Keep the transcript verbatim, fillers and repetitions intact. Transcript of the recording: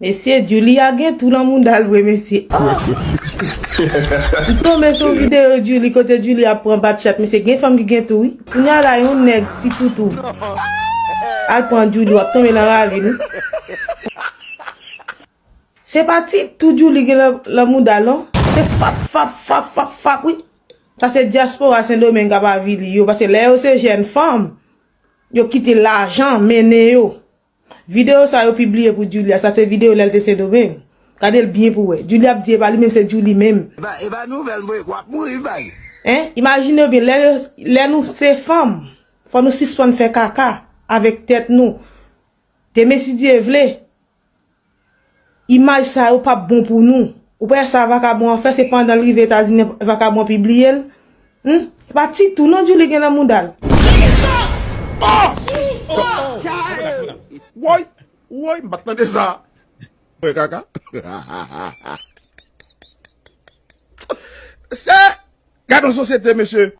Mesye, Djouly a gen tou nan mouda l vre, mesye. Oh! M tonbe sou videyo Djouly kote Djouly ap pran bat chat, mesye, gen fanm ki gen tou, wi. Kounye a la, yon nèg ti toutou al pran Djouly, w ap tonbe nan ravin, wi. Se pa ti tou Djouly gen nan, nan mouda l, non. Se fap, fap, fap, fap, fap, wi. Sa se dyaspora Sendomeng k ap avili yo, paske lè yo se jèn fanm, yo kite lajan mennen yo. Videyo sa yo pibliye pou Djouly a, sa se videyo lè l te Sendomeng. Gade l byen pou w wè. Djouly ap di e pa li menm, se Djouly menm. E pa, e pa nouvèl m voye, w ap mouri, bay. Hein? Imajine w byen, lè, lè nou se fanm, fò nou sispann fè kaka avèk tèt nou. Demen, si Dye vle, imaj sa yo p ap bon pou nou. Ou pa wè sa vakabon an fè, se pandan l rive Etazini, vakabon an pibliye l. Hmm? Se pa ti tou non Djouly gen nan mouda l. Woy, woy, m pa t tande sa. Mwen kaka. Mesye, gade yon sosyete, mesye.